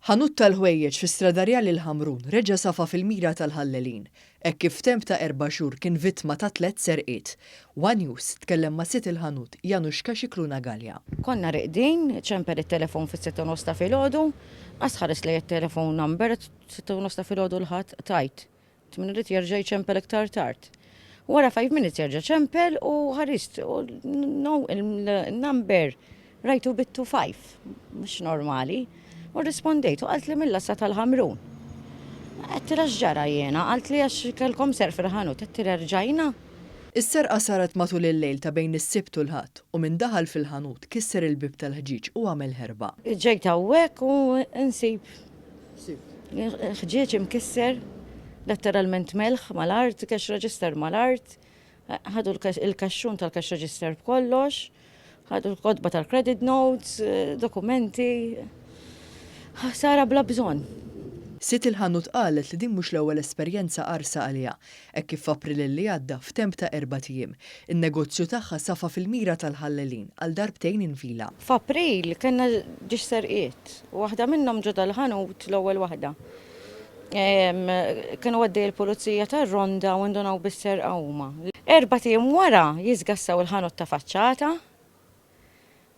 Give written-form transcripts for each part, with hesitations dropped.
Ħanut tal-ħwejjeġ fi Strada Rjali l-Ħamrun reġa' safa fil-mira tal-ħallelin, hekk kif f'temp ta' erba' xhur kien vittma ta' tlett serqiet. One News tkellem ma' sid il-ħanut Janusz Scicluna Galea. Konna reqdin, ċempel it-telefon fis-sitta u nofs ta' filgħodu, qas ħarist lejn it-telefon number, 6:30 ta' filgħodu l-Ħadd qtajt. Min irid jerġa' jċempel iktar tard. Wara 5 minutes jerġa' ċempel u ħarist u no il-number rajtu bittu 5, mhux normali. U rrispondejt u qalt li mill-lassa tal-Ħamrun. Għedtilha x'ġara jiena, qalt li għax kellkom serq fil-ħanut, għedtilha rġajna. Is-serqa saret matul il-lejl ta' bejn is-Sibt u l-Ħadd u min daħal fil-ħanut kisser il-bieb tal-ħġieġ u għamel ħerba. Ġejt hawnhekk u nsib Ħġieġ imkisser, letteralment melħ mal-art, cash register mal-art, ħadu l-kaxxun tal-cash register b'kollox, ħadu l-kotba tal-credit notes, dokumenti, ħsara bla bżonn. Sid il-ħanut qalet li din mhux l-ewwel esperjenza qarsa għaliha, hekk kif f'April li għadda, f'temp ta' erbat ijiem, in-negozju tagħha safa fil-mira tal-ħallelin għal darbtejn infila. F'April kellna ġiex serqiet, waħda minnhom ġo dal-ħanut l-ewwel waħda. Kienu għaddej il-pulizija tar-ronda u ndunaw bis-serqa huma. Erbat ijiem wara jiżgassaw il-ħanut ta' faċċata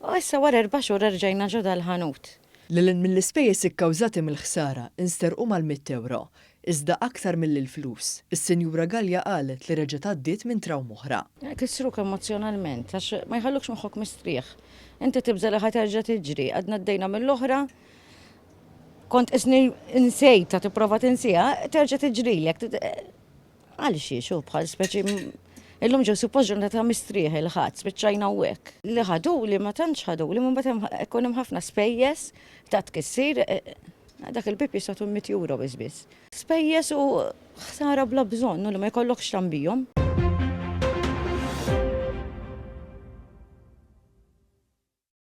U issa wara erba' xhur erġajna ġo dal-ħanut. Lil hinn mill-ispejjeż ikkawżati mill-ħsara, insterqu mal-mitt ewro. Iżda aktar milli l-flus, is-Sinjura Galea qalet li reġgħet għaddiet minn trawma oħra. Ikissruk emozzjonalment għax ma jħallukx moħħok mistrieħ. Inti tibża' li ħa terġa' tiġri. Għadna għaddejna mill-oħra, kont qisni nsejtha tipprova tinsiha, terġa' tiġrilek. Għal xiex hu bħal speċi illum ġew suppost ġurnata ta' mistrieħ il-Ħadd, spiċċajna u hekk. Li ħaduli ma tantx ħaduli, imma mbagħad ikun hemm ħafna spejjeż ta' tkissir, dak il-bieb jiswa 800 euro biss biss. Spejjeż u ħsara bla bżonn u li ma jkollokx tagħmbihom.